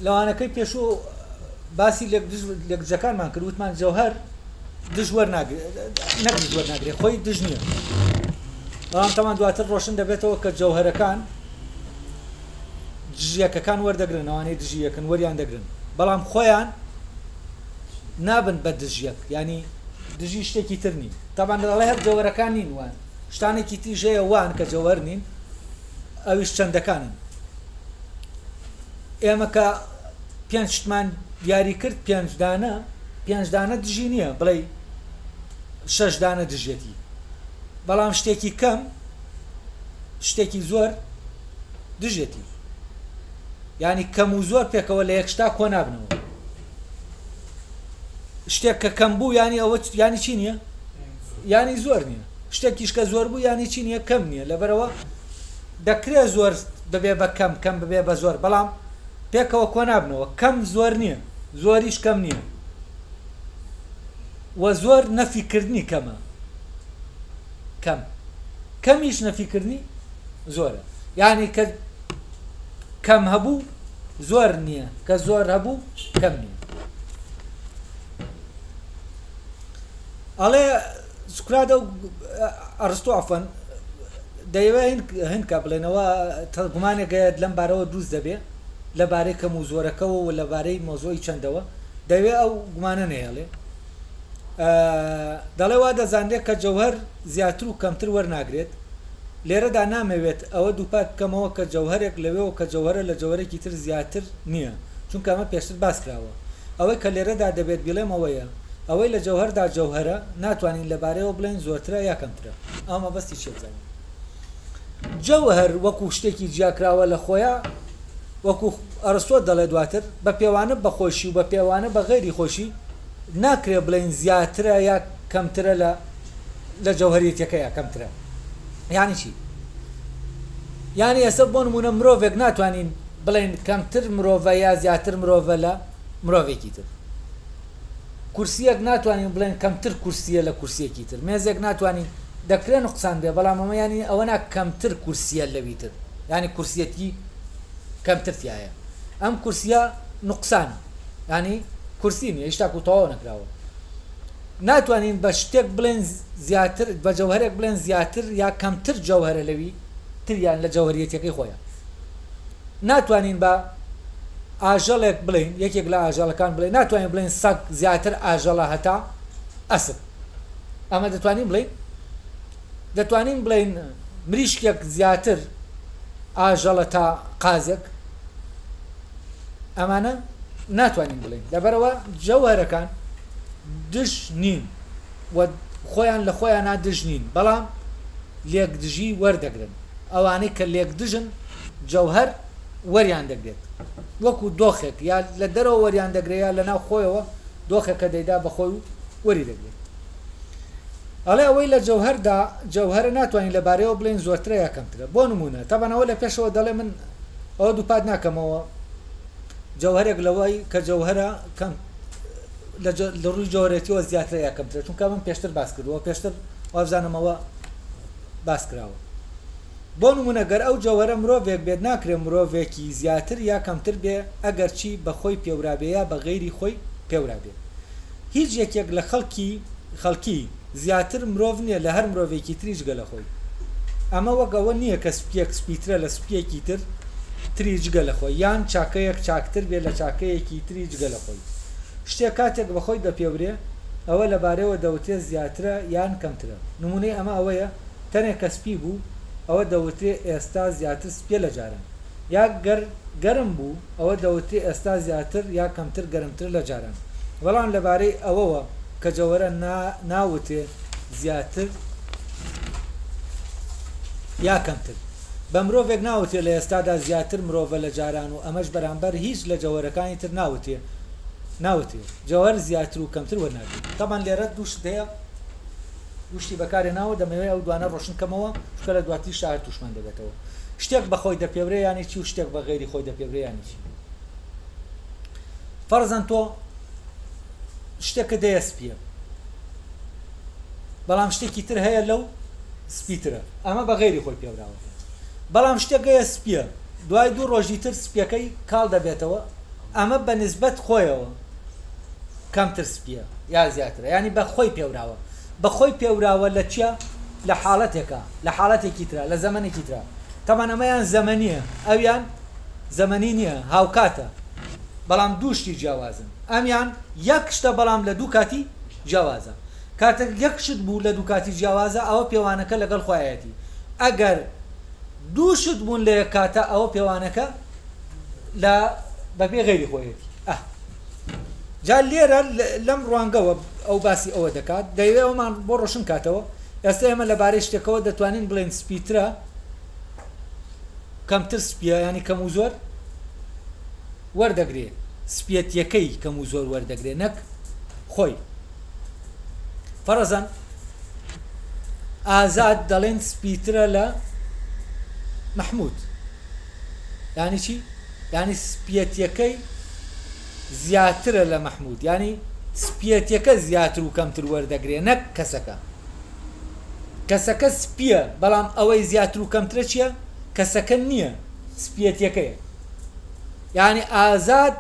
لەوانەکەی پێشوو باسی لێکدژەکانمان کرد وتمان جەوهەر دژ وەرناگرێت نەک دژ وەرناگرێت خۆی دژ نییە بەڵام تەمان دواتر ڕۆشن دەبێتەوە کە جەوهەرەکان دژیەکەکان وەردەگرن ئەوانەی دژی یەکن وەریان دەگرن بەڵام خۆیان نابن بە دژیەک ینی دژی شتێکی تر نین تەبان دەڵێ هەر جەوەرەکان نین وان شتانێکی تریش هەیە وان کە جەوەر نین ئەویش چەندەکانن ئێمە کە پێنج شتمان دیاری کرد پێنج دانە پێنج دانە دژی نییە بڵێ شەش دانە دژیەتی بەڵام شتێکی کەم شتێکی زۆر دژێتی یعنی کەم و زۆر پێکەوە لە یەک شتا کۆ نابنەوە شتێک کە کەم بوو ینی ئەوە ینی چی نییە ینی زۆر نییە شتێکیش کە زۆر بوو ینی چی نییە کەم نییە لەبەرەوە دەکرێ زۆر ببێ بە کەم کەم ببێ بە زۆر بەڵام پێکەوە کۆ نابنەوە کەم زۆر نییە زۆریش کەم نییە وە زۆر نەفی کردنی کەمە کەم کەمیش نەفی کردنی زۆرە یعنی کە کەم هەبوو زۆر نییە کە زۆر هەبوو کەم نییە ئەڵێ سوکرادە و ئەڕستۆ عەفوەن دەیەوێ هنکە بڵێنەوە گومانێک هەیە لەم بارەوە دروست دەبێ لە بارەی کەم و زۆرەکەوە و لە بارەی مۆزۆی چەندەوە دەوێ ئەو گومانە نەهێڵێ دەڵێ وا دەزانرێت کە جەوهەر زیاتر و کەمتر وەرناگرێت لێرەدا نامەوێت ئەوە دووپات بکەمەوە کە جەوهەرێک لەوێەوە کە جەوهەرە لە جەوهەرێکی تر زیاتر نییە چونکە ئەمە پێشتر باس کراوە ئەوەی کە لێرەدا دەبێت بیڵێم ئەوەیە ئەوەی لە جەوهەردا جەوهەرە ناتوانین لەبارەیەوە بڵێین زۆرترە یا کەمترە. ئەوە مەبەستی چیە بزانین جەوهەر وەکو شتێکی جیاکراوە لە خۆیا وەکو ئەرستۆ دەڵێ دواتر بە پێوانە بە خۆشی و بە پێوانە بە غەیری خۆشی ناکرێ بڵێین زیاترە یا کەمترە لە لە جەوهەریەتەکەیا کەمترە یانی چی یانی ئێستا بۆ نمونە مرۆڤێک ناتوانین بڵێن کەمتر مرۆڤە یا زیاتر مرۆڤە لە مرۆڤێکی تر کورسیەک ناتوانین بڵێن کەمتر کورسیە لە کورسیەکی تر مێزێک ناتوانین دەکرێ نوقسان بێ بەڵام ئەمە یانی ئەوە نا کەمتر کورسیە لەوی تر یانی کورسیەتی کەمتر تایە ئەم کورسیە نوقسانە یانی کورسی نیە هیچ تاکو تەواو نەکراوە ناتوانین بە شتێک بڵێن زیاتر بە جەوهرێک بڵێن زیاتر یا کەمتر جەوهرە لەوی تریان لە جەوهریەتەکەی خۆیان ناتوانین بە ئاژەڵێک بڵێین یەکێک لە ئاژەڵەکان بڵێین ناتوانین بڵێین سەگ زیاتر ئاژەڵە هەتا ئەسپ ئەمە دەتوانین بڵێین دەتوانین بڵێین مریشکێک زیاتر ئاژەڵە تا قازێک ئەمانە ناتوانین بڵێین لەبەرەوە جەوهرەکان دژ نین و خۆیان لە خۆیانە دژ نین بەڵام لێکدژی وەردەگرن ئەوانەی کە لێکدژن جەوهەر وەریان دەگرێت وەکو دۆخێک یا لە دەرەوە وەریان دەگرێت یا لەناو خۆیەوە دۆخێکە دەیدا بە خۆی و وەری دەگرێت. ئەڵێ ئەوەی لە جەوهەردا جەوهەرە ناتوانین لەبارەیەوە بڵێین زۆرترە یا کەمترە. بۆ نموونە تەبعەن ئەوە لە پێشەوە دەڵێ من ئەوە دووپات ناکەمەوە جەوهەرێک لەوەی کە جەوهەرە کەم لە ڕووی جەوهەرێتیەوە زیاترە یا کەمترە چونکە من پێشتر باس کردووە پێشتر وابزانم ئەوە باس کراوە. بۆ نموونە گەر ئەو جەوهەرە مرۆڤێک بێت ناکرێ مرۆڤێکی زیاتر یا کەمتر بێ ئەگەرچی بە خۆی پێورابێ یا بە غەیری خۆی پێورابێ. هیچ یەکێک لە خەڵکی خەڵکی زیاتر مرۆڤ نیە لە هەر مرۆڤێکی تری جگە لە خۆی. ئەمە وەک ئەوە نیە کە سپیەک سپیترە لە سپیەکی تر تری جگە لە خۆی یان چاکەیەک چاکتر بێ لە چاکەیەکی تری جگە لە خۆی. شتێک کاتێک بە خۆی دەپێورێ ئەوە لەبارەیەوە دەوترێ زیاترە یان کەمترە. نموونەی ئەمە ئەوەیە تەنێ کە سپی بوو ئەوە دەوترێ ئێستا زیاتر سپیە لە جاران یا گەر گەرم بوو ئەوە دەوترێ ئێستا زیاتر یا کەمتر گەرمترە لە جاران بەڵام لەبارەی ئەوەوە کە جەوەرە نا ناوترێ زیاتر یا کەمتر بە مرۆڤێک ناوترێ لە ئێستادا زیاتر مرۆڤە لە جاران و ئەمەش بەرامبەر هیچ لە جەوەرەکانی تر ناوترێ ناوترێ جەوهەر زیاتر و کەمتر وەرناگرێت تەبعەن لێرە دوو شت هەیە دوو شتی بەکارهێناوە دەمەوێت ئەو دوانە ڕۆشن کەمەوە چونکە لە دواتریشدا هەر توشمان دەبێتەوە شتێک بە خۆی دەپێورێ یانی چی و شتێک بە غەیری خۆی دەپێورێ یانی چی فەرزەن تۆ شتێکە دەیە سپیە بەڵام شتێکی تر هەیە لەو سپیترە ئەمە بە غەیری خۆی پێوراوە بەڵام شتێک هەیە سپیە دوای دوو ڕۆژی تر سپیەکەی کاڵ دەبێتەوە. ئەمە بە نسبەت خۆیەوە کەمتر سپییە یا زیاترە یانی بە خۆی پێوراوە بە خۆی پێوراوە لە چیا لە حاڵەتێکا لە حاڵەتێکی ترا لە زەمەنێکی ترا تەبعەن ئەمەیان زەمەنییە ئەویان زەمەنی نییە هاوکاتە بەڵام دوو شتی جیاوازن ئەمیان یەک شتە بەڵام لە دوو کاتی جیاوازە کاتێک یەک شت بوو لە دوو کاتی جیاوازە ئەوە پێوانەکە لەگەڵ خۆیەتی ئەگەر دوو شت بوون لە یەک کاتە ئەوە پێوانەکە لە بەپێ غەیری خۆیەتی ئە جا لێرە لەم ڕوانگەوە ئەو باسی ئەوە دەکات دەیەوێت ئەومان بۆ ڕۆشن کاتەوە ئێستا ئێمە لەبارەی شتێکەوە دەتوانین بڵێن سپیترە کەمتر سپیە ینی کەم و زۆر وەردەگرێ سپیەتیەکەی کەم و زۆر وەردەگرێ نەک خۆی فەرەزەن ئازاد دەڵێن سپیترە لە مەحمود یانی چی؟ یانی سپیەتیەکەی زیاترە لە مەحمود یانی سپیەتیەکە زیاتر و کەمتر وەردەگرێ نەک کەسەکە کەسەکە سپیە بەڵام ئەوەی زیاتر و کەمترە چییە؟ کەسەکە نییە سپیەتیەکەیە یانی ئازاد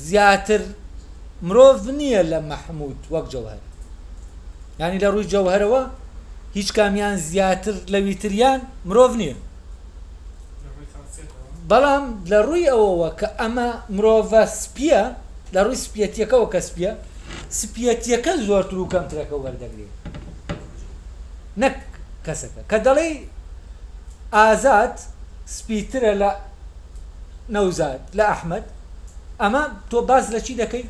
زیاتر مرۆڤ نییە لە مەحمود وەک جەوهەر یانی لە ڕووی جەوهەرەوە هیچ کامیان زیاتر لەوی تریان مرۆڤ نییە بەڵام لە ڕووی ئەوەوە کە ئەمە مرۆڤە سپیە لە ڕووی سپیەتیەکەوە کە سپیە سپیەتیەکە زۆرتر و کەمترەکە وەردەگرێت نەک کەسەکە کە دەڵێی ئازاد سپیترە لە نەوزاد لە ئەحمد ئەمە تۆ باس لە چی دەکەی؟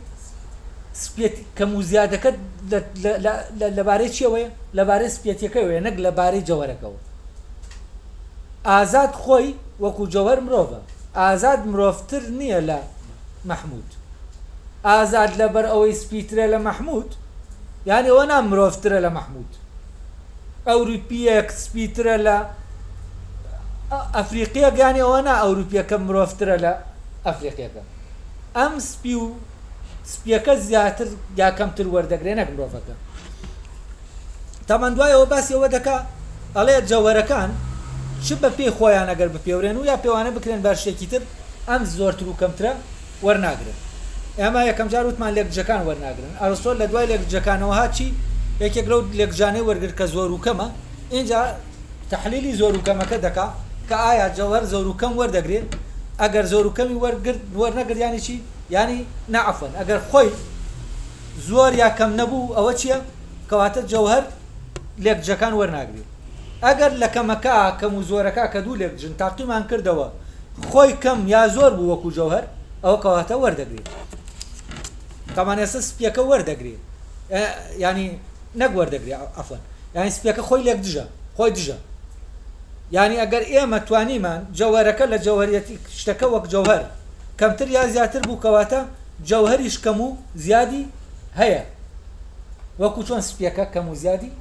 سپیەتی کەم و زیادەکە لەبارەی چیەوەیە؟ لەبارەی سپیەتیەکەوەیە نەک لەبارەی جەوەرەکەوە. ئازاد خۆی وەکو جەوهەر مرۆڤە. ئازاد مرۆڤتر نییە لە مەحمود. ئازاد لەبەر ئەوەی سپیترە لە مەحمود یانی ئەوە نا مرۆڤترە لە مەحمود. ئەوروپییەک سپیترە لە ئەفریقییەک یانی ئەوە نا ئەوروپییەکە مرۆڤترە لە ئەفریقییەکە. ئەم سپی و سپییەکە زیاتر یا کەمتر وەردەگرێ نەک مرۆڤەکە. تەبعەن دوای ئەوە باسی ئەوە دەکا ئەڵێ جەوهەرەکان چ بە پێی خۆیان ئەگەر بپێورێن و یا پێوانە بکرێن بە هەر شتێکی تر ئەم زۆرتر و کەمترە وەرناگرن. ئێمە یەکەم جار وتمان لێکدژەکان وەرناگرن. ئەرستۆ لە دوای لێکدژەکانەوە هات چی؟ یەکێک لەو لێکدژانەی وەرگرت کە زۆر و کەمە، ئینجا تەحلیلی زۆر و کەمەکە دەکا کە ئایا جەوهەر زۆر و کەم وەردەگرێ؟ ئەگەر زۆر و کەمی وەرگرت وەرنەگرت یانی چی؟ یانی نا عەفوەن ئەگەر خۆی زۆر یا کەم نەبوو ئەوە چییە؟ کەواتە جەوهەر لێکدژەکان وەرناگرێ. ئەگەر لە کەمەکە کەم و زۆرەکە کە دوو لێکدژن تاقیمان کردەوە خۆی کەم یا زۆر بوو وەکو جەوهەر ئەوە کەواتە وەردەگرێ تامان ئێستا سپیەکە وەردەگرێ ینی نەک وەردەگرێ عەفوەن یانی سپیەکە خۆی لێک دژە خۆی دژە یانی ئەگەر ئێمە توانیمان جەوهەرەکە لە جەوهەریەتی شتەکە وەک جەوهەر کەمتر یا زیاتر بوو کەواتە جەوهەریش کەم و زیادی هەیە وەکو چۆن سپیەکە کەم و زیادی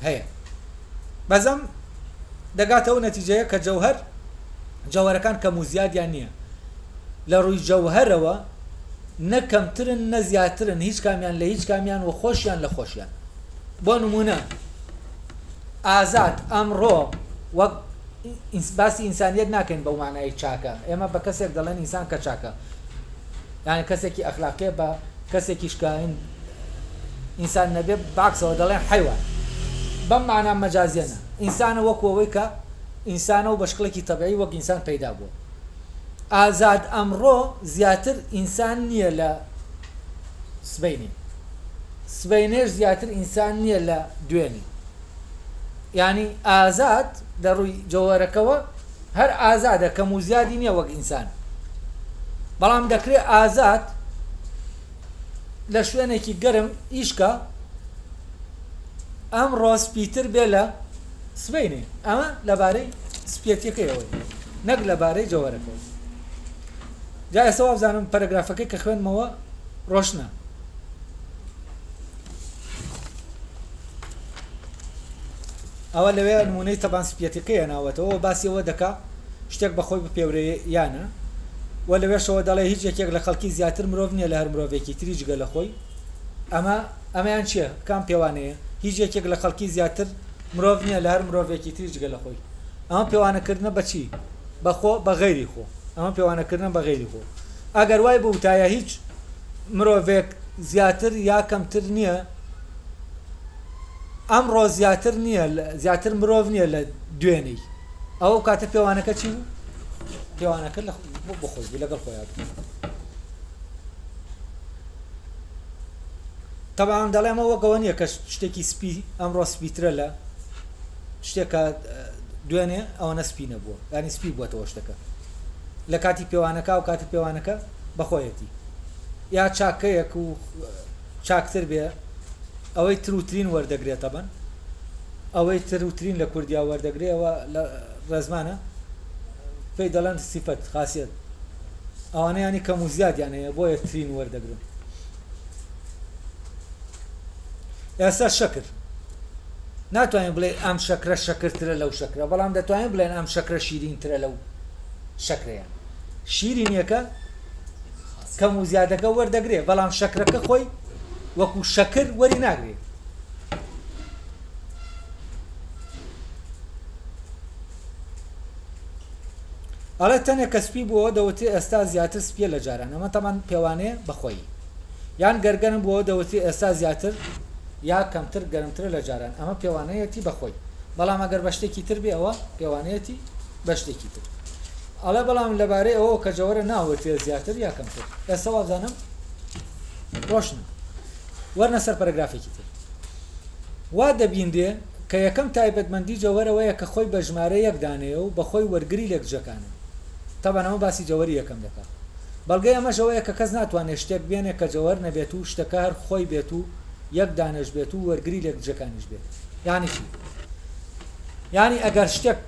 هەیە بەزەم دەگاتە ئەو نەتیجەیە کە جەوهەر جەوهەرەکان کەم و زیادیان نییە لە ڕووی جەوهەرەوە نە کەمترن نە زیاترن هیچ کامیان لە هیچ کامیان و خۆشیان لە خۆشیان بۆ نمونە ئازاد ئەمڕۆ وەک باسی ئینسانیت ناکەین بەو مانای چاکە ئێمە بە کەسێک دەڵێن ئینسان کە چاکە یعنی کەسێکی ئەخلاقیە بە کەسێکیش کە ئینسان نەبێ باکسەوە دەڵێن حەیوان بەم مانا مەجازیە نا ئینسانە وەکو ئەوەی کە ئینسانە و بە شکڵێکی تەبعی وەک ئینسان پەیدا بووە ئازاد ئەمڕۆ زیاتر ئینسان نییە لە سبەینێ سبەینێش زیاتر ئینسان نییە لە دوێنێ یعنی ئازاد لە ڕووی جەوەرەکەوە هەر ئازادە کەم و زیادی نییە وەک ئینسان بەڵام دەکرێت ئازاد لە شوێنێکی گەرم ئیش کا ئەمڕۆ سپیتر بێ لە سبەینێ ئەمە لەبارەی سپیەتیەکەیەوە نەک لەبارەی جەوەرەکەەوە جا ئێستا وابزانم پەرەگرافەکەی کە خوێندمەوە ڕۆشنە ئەوە لەوێ نمونەی تەبان سپیەتەکەی هێناوەتەوە باسی ئەوە دەکا شتێک بە خۆی بپێورێ یانە و لەوێشەوە دەڵێ هیچ یەکێک لە خەڵکی زیاتر مرۆڤ نییە لە هەر مرۆڤێکی تری جگە لە خۆی ئەمە ئەمەیان چییە کام پێوانەیە هیچ یەکێک لە خەڵکی زیاتر مرۆڤ نییە لە هەر مرۆڤێکی تری جگە لە خۆی ئەمە پێوانەکردنە بە چی بە خۆ بە غەیری خۆ ئەمە پێوانەکردنە بە غەیری خۆ. ئەگەر وای بوتایە هیچ مرۆڤێک زیاتر یا کەمتر نییە ئەمڕۆ زیاتر نییە زیاتر مرۆڤ نییە لە دوێنێی ئەو کاتە پێوانەکە چی بوو پێوانەکە لە بۆ خۆی بوو لەگەڵ خۆیان بوو تەبعەن دەڵێم ئەوە وەک ئەوە نییە کە شتێکی سپی ئەمڕۆ سپیترە لە شتێکە دوێنێ ئەوەنە سپی نەبووە ینی سپی بووەتەوە شتەکە لە کاتی پێوانەکە و کاتی پێوانەکە بەخۆیەتی یا چاکەیەک و چاکتر بێ ئەوەی تروترین وەردەگرێتە بن ئەوەی تروترین لە کوردیا وەردەگرێەوە لە ڕێزمانە پێی دەڵێن سیفەت خاصیت ئەوانە ینی کەم و زیادیان هەیە بۆیە ترین وەردەگرن ئێستا شەکر ناتوانین بڵێ ئەم شەکرە شەکرترە لەو شەکرە بەڵام دەتوانین بڵێن ئەم شەکرە شیرینترە لەو شەکرەیە شیرینیەکە کەم و زیادەکە وەردەگرێ بەڵام شەکرەکە خۆی وەکو شەکر وەری ناگرێ ئەڵێ تەنێک کە سپی بووەوە دەوترێ ئێستا زیاتر سپیە لە جاران ئەمە تەبعەن پێوانەیە بە خۆیی یان گەر گەرم بووەوە دەوترێ ئێستا زیاتر یا کەمتر گەرمترە لە جاران ئەمە پێوانەیەتی بە خۆی بەڵام ئەگەر بە شتێکی تر بێ ئەوە پێوانەیەتی بە شتێکی تر ئەڵێ بەڵام لەبارەی ئەوەوە کە جەوەرە ناوترێ زیاتر یا کەمتر ئێستا وابزانم ڕۆشنە وەرنە سەر پەرەگرافێکی تر وا دەبینرێ کە یەکەم تایبەتمەندی جەوهەر ئەوەیە کە خۆی بە ژمارە یەک دانەیە و بە خۆی وەرگری لێکدژەکانە. تەبعەن ئەمە باسی جەوهەری یەکەم دەکا. بەڵگەی ئەمەش ئەوەیە کە کەس ناتوانێ شتێک بێنێ کە جەوهەر نەبێت و شتەکە هەر خۆی بێت و یەک دانەش بێت و وەرگری لێکدژەکانیش بێت. یانی چی؟ یانی ئەگەر شتێک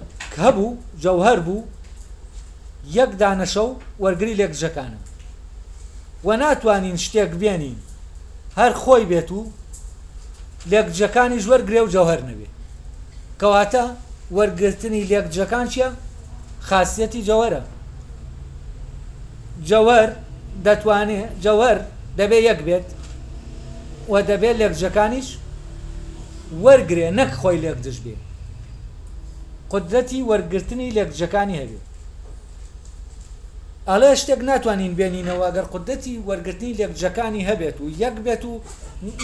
هەبوو جەوهەر بوو یەک دانەشە و وەرگری لێکدژەکانە و ناتوانین شتێک بێنین هەر خۆی بێت و لێکدژەکانیش وەرگرێ و جەوهەر نەبێ. کەواتە وەرگرتنی لێکدژەکان چیە؟ خاسیەتی جەوهەرە. جەوهەر دەتوانێ، جەوهەر دەبێ یەک بێت و دەبێ لێکدژەکانیش وەرگرێ نەک خۆی لێکدژ بێ. قودرەتی وەرگرتنی لێکدژەکانی هەبێ. ئەڵێ شتێک ناتوانین بێنینەوە ئەگەر قودرەتی وەرگرتنی لێکدژەکانی هەبێت و یەک بێت و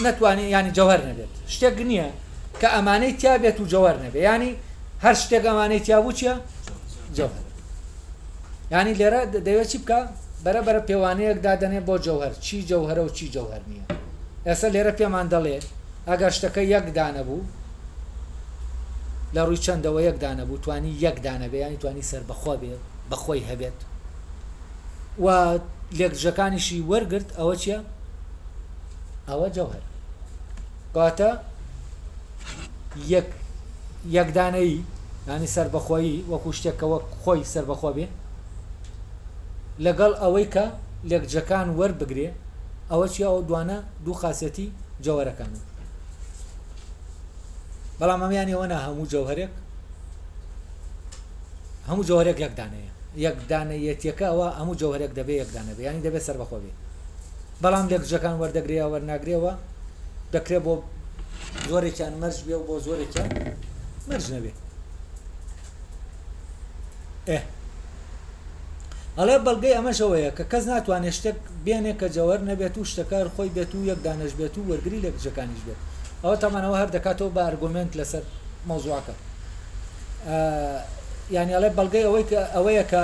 نەتوانێت ینی جەوهەر نەبێت شتێک نییە کە ئەمانەی تیا بێت و جەوهەر نەبێت ینی هەر شتێک ئەمانەی تیا بوو چیە جەوهەر ینی لێرە دەوێت چی بکە بەرە بەرە پێوانەیەک دادەنێ بۆ جەوهەر چی جەوهرە و چی جەوهەر نییە ئێستا لێرە پێمان دەڵێ ئەگەر شتەکە یەک دانە بوو لە ڕووی چەندەوە یەک دانە بوو توانی یەک دانە بێ ینی توانی سەربەخۆ بێ بەخۆی هەبێت و لێکدژەکانیشی وەرگرت ئەوە چیە؟ ئەوە جەوهەر کەواتە یەک یەکدانەیی ینی سەربەخۆیی وەکو شتێک کە وەک خۆی سەربەخۆ بێ لەگەڵ ئەوەی کە لێکدژەکان وەربگرێ ئەوە چیە ئەو دوانە دوو خاصەتی جەوەرەکانن بەڵام ئەمیان ئەوە نا هەموو جەوهرێک هەموو جەوهەرێک یەک دانەیە یەک دانەیەتیەکە ئەوە هەموو جەوهەرێک دەبێ یەک دانە بێ یانی دەبێ سەربەخۆ بێ بەڵام لێکدژەکان وەردەگرێ یا وەرناگرێەوە دەکرێ بۆ زۆرێکیان مەرج بێ و بۆ زۆرێکیان مەرج نەبێ ئێ ئەڵێ بەڵگەی ئەمەش ئەوەیە کە کەس ناتوانێت شتێک بێنێ کە جەوەر نەبێت و شتەکە هەر خۆی بێت و یەک دانەش بێت و وەرگری لێکدژەکانیش بێت ئەوە تەمانەوە هەر دەکاتەوە بە ئەرگۆمێنت لەسەر مەوزوعەکە یانی ئەڵێ بەڵگەی ئەوەی کە ئەوەیە کە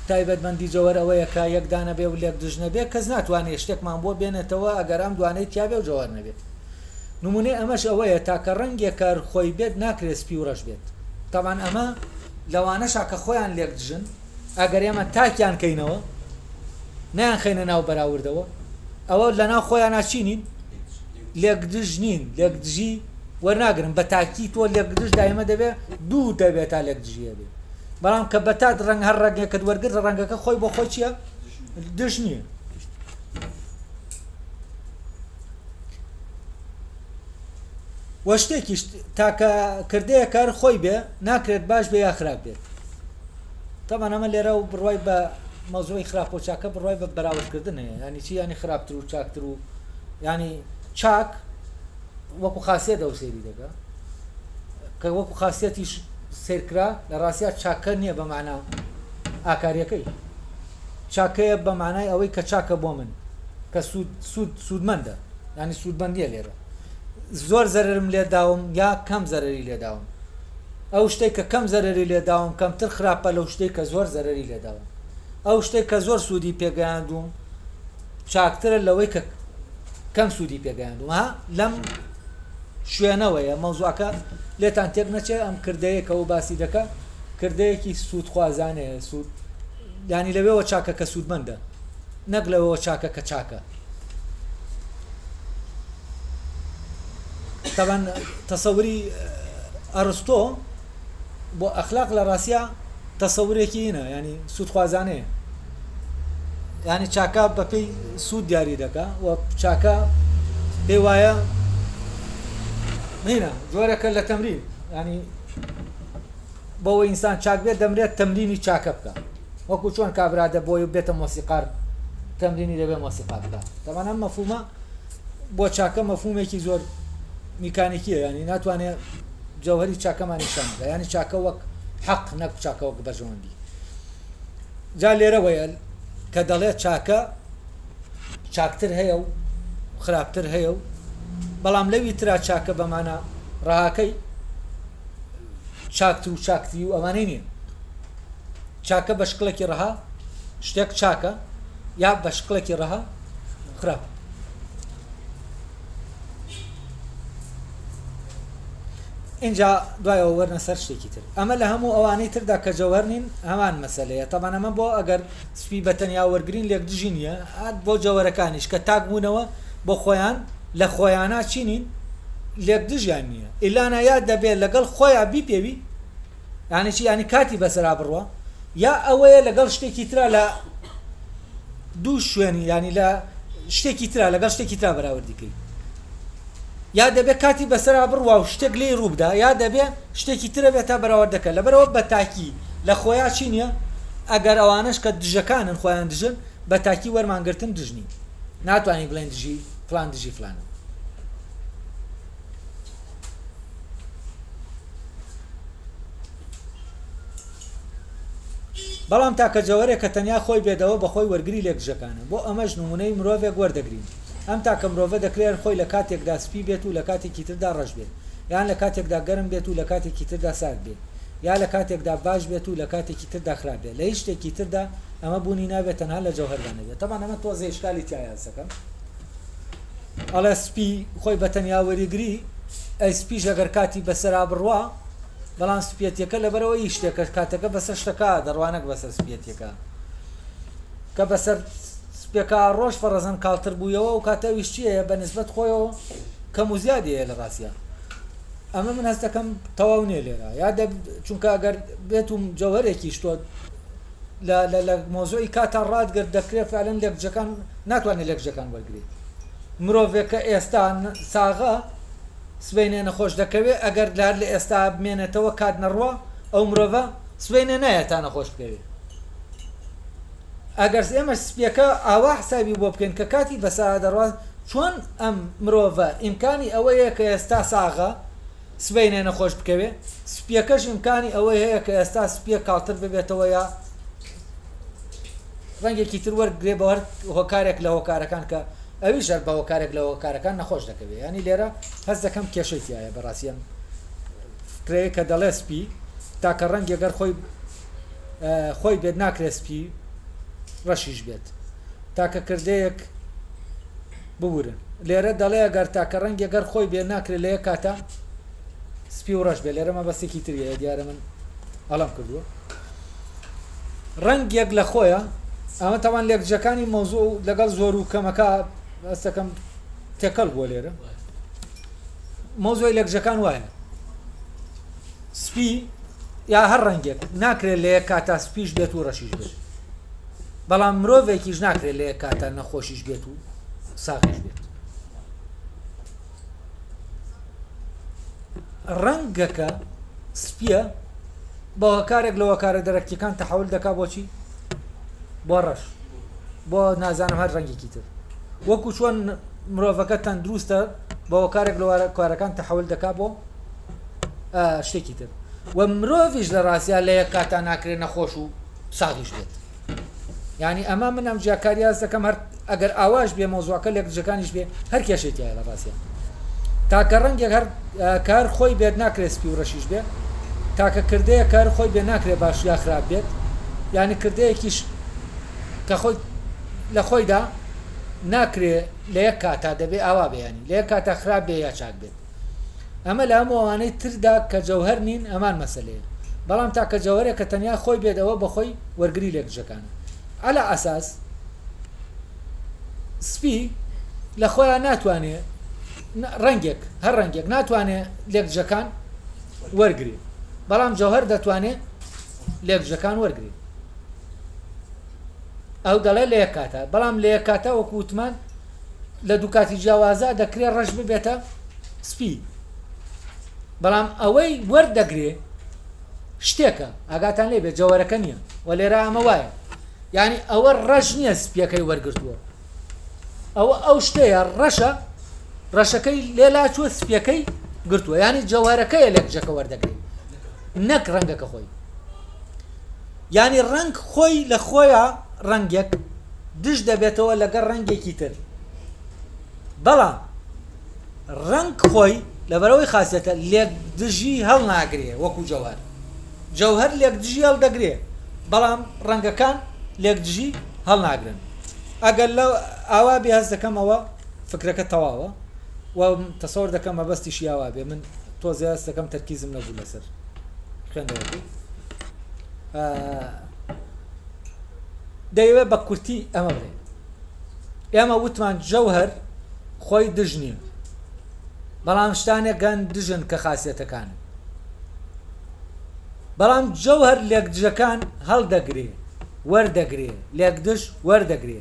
تایبەتمەندی جەوەر ئەوەیە کە یەک دانە بێ و لێک دژ نەبێ کەس ناتوانێت شتێکمان بۆ بێنێتەوە ئەگەر ئەم دوانەی تیابێ و جەوەر نەبێت نمونەی ئەمەش ئەوەیە تاکە ڕەنگێک کار خۆی بێت ناکرێت سپی و ڕەش بێت تاوان ئەمە لەوانەشا کە خۆیان لێک دژن ئەگەر ئێمە تاکیان کەینەوە نیان خەینە ناو بەراوردەوە ئەوە لەناو خۆیان چی نین لێکدژ نین لێکدژی وەرناگرن بە تاکی تۆ لێکدژ دایمە دەبێ دوو دەبێت تا لێکدژی هەبێ بەڵام کە بەتات ڕەنگ هەر ڕەنگێکت وەرگرت ڕەنگەکە خۆی بۆ خۆی چییە دژ نییە وە شتێکیش تاکە کردەیە کار خۆی بێ ناکرێت باش بێ یا خراپ بێت تەبعەن ئەمە لێرە و بڕوای بە مەوزوعی خراپ و چاکە بڕوای بە بەراوردکردن هەیە ینی چی ینی خراپتر و چاکتر و ینی چاک وەکو خاصیت ئەو سەیری دەکا کە وەکو خاصیەتیش سەیرکرا لە ڕاستیا چاکە نییە بە مەعنا ئاکاریەکەی. چاکەیە بە مانای ئەوەی کە چاکە بۆ من کە سوود سوود سوودمەندە یانی سوودمەندیە لێرە زۆر زەرەرم لێ داوم یا کەم زەرەری لێ داوم ئەو شتێک کە کەم زەرەری لێ داوم کەمتر خراپە لەو شتێک کە زۆر زەرەری لێ داوم ئەو شتێک کە زۆر سوودی پێگەیاندوم چاکترە لەوەی کە کەم سوودی پێگەیاندوم ها لەم شوێنەوەیە مەوزوعەکە لێتان تێک نەچێ ئەم کردەیە کە ئەو باسی دەکا کردەیەکی سوودخوازانەیە سوود یانی لەوێوە چاکە کە سوودمەندە نەک لەوەوە چاکە کە چاکە تەبەن تەسەوری ئەرستۆ بۆ ئەخلاق لە ڕاستیا تەسەورێکی ئینە ینی سوودخوازانەیە ینی چاکە بەپێی سوود دیاری دەکا و چاکە پێی وایە هینە جۆرەکە لە تەمرین ینی بەوە ئینسان چاک بێت دەمرێت تەمرینی چاکە بکە وەکو چۆن کابرا دە بۆی بێتە مۆسیقار تەمرینی دەبێ مۆسیقا بکە تەمان ئەم مەفهومە بۆ چاکە مەفهومێکی زۆر میکانیکیە ینی ناتوانێت جەوهەری چاکەمان نیشان بدا یانی چاکە وەک حەق نەک چاکە وەک بەرژەوەندی جا لێرەوەیە کە دەڵێ چاکە چاکتر هەیە و خراپتر هەیە و بەڵام لەوی ترا چاکە بەمانە ڕەهاکەی چاکتر و چاکتری و ئەوانەی نییە چاکە بە شکڵێکی ڕەها شتێک چاکە یا بە شکڵێکی ڕەها خراپ ئینجا دوایەوە وەرنە سەر شتێکی تر ئەمە لە هەموو ئەوانەی تردا کە جەوهەر نین هەمان مەسەلەیە تەبعەن ئەمە بۆ ئەگەر سپی بە تەنیا وەرگرین لێکدژی نییە هەر بۆ جەوەرەکانیش کە تاک بوونەوە بۆ خۆیان لە خۆیانا چی نین لێکدژیان نییە ئیلانا یا دەبێت لەگەڵ خۆیان بیپێوی یانی چی یانی کاتی بەسەرا بڕوا یا ئەوەیە لەگەڵ شتێکی ترا لە دوو شوێنی ینی لە شتێکی ترا لەگەڵ شتێکی ترا بەراوردی کەی یا دەبێت کاتی بەسەرا بڕوا و شتێک لێی ڕووبدا یا دەبێ شتێکی ترە بێت تا بەراورد دەکە لەبەرەوە بە تاکی لە خۆیا چی نییە ئەگەر ئەوانەش کە دژەکانن خۆیان دژن بە تاکی وەرمانگرتن دژ نین ناتوانین بڵێن دژی فلان دژی فلانە بەڵام تاکە جەوەرێک کە تەنیا خۆی بێت ئەوە بە خۆی وەرگری لێکدژەکانە. بۆ ئەمەش نموونەی مرۆڤێک وەردەگرین. ئەم تاکە مرۆڤە دەکرێ هەر خۆی لە کاتێکدا سپی بێت و لە کاتێکی تردا ڕەش بێت، یان لە کاتێکدا گەرم بێت و لە کاتێکی تردا سارد بێت، یا لە کاتێکدا باش بێت و لە کاتێکی تردا خراپ بێت. لە هیچ شتێکی تردا ئەمە بوونی نابێت تەنها لە جەوهەردا نەبێت. تەبعەن ئەمە تۆزێ ئیشکالی تیایە هەستەکەم. ئەڵێ سپی خۆی بە تەنیا وەریگری، ئەی سپیش ئەگەر کاتی بەسەرا بڕوا، بەڵام سپیەتیەکە لەبەرئەوە ی شتێکە کاتەکە بەسەر شتەکە دەڕوا نەک بەسەر سپیەتیەکە کە بەسەر سپیەکە ڕۆژ فەڕەزەن کاڵتر بوویەوە و کاتە ئەویش چییە بە نسبەت خۆیەوە کەم و زیادی هەیە لە ڕاستیا ئەمە من هەستەکەم تەواو نییە لێرە یا دەب چونکە ئەگەر بێت و جەوهەرێکیش تۆ لە لە لە مۆزۆی کاتا ڕاتگرت دەکرێت فعلەن لێکجەکان ناتوانێت لێکجەکان وەرگێت مرۆڤێک کە ئێستا ساغە سبەینێ نەخۆش دەکەوێ ئەگەر لار لە ئێستا بمێنێتەوە کات نەڕوا ئەو مرۆڤە سبەینێ نایە تا نەخۆش بکەوێ ئەگەر ئێمە سپیەکە ئاوا حسابی بۆ بکەین کە کاتی بەسەرا دەڕوا چۆن ئەم مرۆڤە ئیمکانی ئەوەیە کە ئێستا ساغە سبەینێ نەخۆش بکەوێ سپیەکەش ئیمکانی ئەوەی هەیە کە ئێستا سپیە کاڵتر ببێتەوە یا ڕەنگێکی تر وەرگێ بە هەر هۆکارێک لە هۆکارەکان کە ئەویش هەر بە هۆکارێک لە هۆکارەکان نەخۆش دەکەوێ یانی لێرە هەست دەکەم کێشەی تایە بەڕاستی ئەم فکرەیە کە دەڵێ سپی تاکە ڕەنگێ گەر خۆی خۆی بێت ناکرێت سپی ڕەشیش بێت تاکە کردەیەک ببورن لێرە دەڵێ گەر تاکە ڕەنگێ گەر خۆی بێ ناکرێت لە یەک کاتە سپی و ڕەش بێت لێرە مەبەستێکی تریە دیارە من ئەڵم کردووە ڕەنگێک لە خۆیە ئەمە تاوان لێکجەکانی مەوزوع لەگەڵ زۆر و کەمەکە هەستەکەم تێکەڵ بووە لێرە مەوزوعی لێکجەکان وایە سپی یا هەر ڕەنگێک ناکرێت لە یەک کاتا سپیش بێت و ڕەشیش بێت بەڵام مرۆڤێکیش ناکرێت لە یەک کاتا نەخۆشیش بێت و ساغیش بێت ڕەنگەکە سپیە بە هۆکارێک لە هۆکارە دەرەکیەکان تەحول دەکا بۆچی بۆ ڕەش بۆ نازانم هەر ڕەنگێکی تر وەکو چۆن مرۆڤەکە تەندروستە بە هۆکارێک لە کارەکان تەحول دەکا بۆ شتێکی تر و مرۆڤیش لە ڕاستیا لە یەک کاتا ناکرێت نەخۆش و ساغیش بێت. یانی ئەمە من ئەم جیاکاریە هەست دەکەم هەر ئەگەر ئاواش بێ مەوزوعەکە لێکدژەکانیش بێ هەر کێشەی تایە لە ڕاستیا تاکە ڕەنگێک هەر کە هەر خۆی بێت ناکرێت سپی و ڕەشیش بێ تاکە کردەیە کە هەر خۆی بێ ناکرێت باش یا خراپ بێت یعنی کردەیەکیش کە خۆی لە خۆیدا ناکرێ لە یەک کاتا دەبێ ئاوا بێ ینی لە یەک کاتا خراپ بێ یا چاک بێت ئەمە لە هەموو ئەوانەی تردا کە جەوهەر نین هەمان مەسەلەیە بەڵام تاکە جەوهەرێک کە تەنیا خۆی بێت ئەوە بەخۆی وەرگری لێکدژەکانە عەلا ئەساس سپی لە خۆیان ناتوانێ ڕەنگێک هەر ڕەنگێک ناتوانێ لێکدژەکان وەرگری بەڵام جەوهەر دەتوانێ لێکدژەکان وەرگری ئەو دەڵێ لە یەک کاتە بەڵام لە یەک کاتە وەکو وتمان لە دوو کاتی جیاوازا دەکرێ ڕەش ببێتە سپی بەڵام ئەوەی وەردەگرێ شتێکە ئاگاتان لێ بێت جەوەرەکە نییە و لێرە ئەمە وایە یعنی ئەوە ڕەش نییە سپیەکەی وەرگتووە ئەوە ئەو شتەیە ڕەشە ڕەشەکەی لێلا چوە سپیەکەی گرتووە ینی جەوارەکەیە لە کجەکە وەردەگرێت نەک ڕەنگەکە خۆی یانی ڕەنگ خۆی لە خۆیا ڕەنگێک دژ دەبێتەوە لەگەڵ ڕەنگێکی تر بەڵام ڕەنگ خۆی لەبەرەوەی خاصەتە لێکدژی هەڵناگرێ وەکو جەوهر جەوهر لێکدژی هەڵدەگرێ بەڵام ڕەنگەکان لێکدژی هەڵناگرن ئەگەر لە ئاوا بێ هەست دەکەمەوە فکرەکە تەواوە و تەسەوەر دەکەم مەبەستیشی ئاوا بێ من تۆزێ هەست دەکەم تەرکیزم نەبوو لەسەر خوێندنەوەکەی دەیەوێت بە کورتی ئەمە بڵێ ئێمە وتمان جەوهر خۆی دژ نییە بەڵام شتانێک گەن دژن کە خاصەتەکانن بەڵام جەوهر لێکدژەکان هەڵدەگرێ وەردەگرێ لێکدژ وەردەگرێ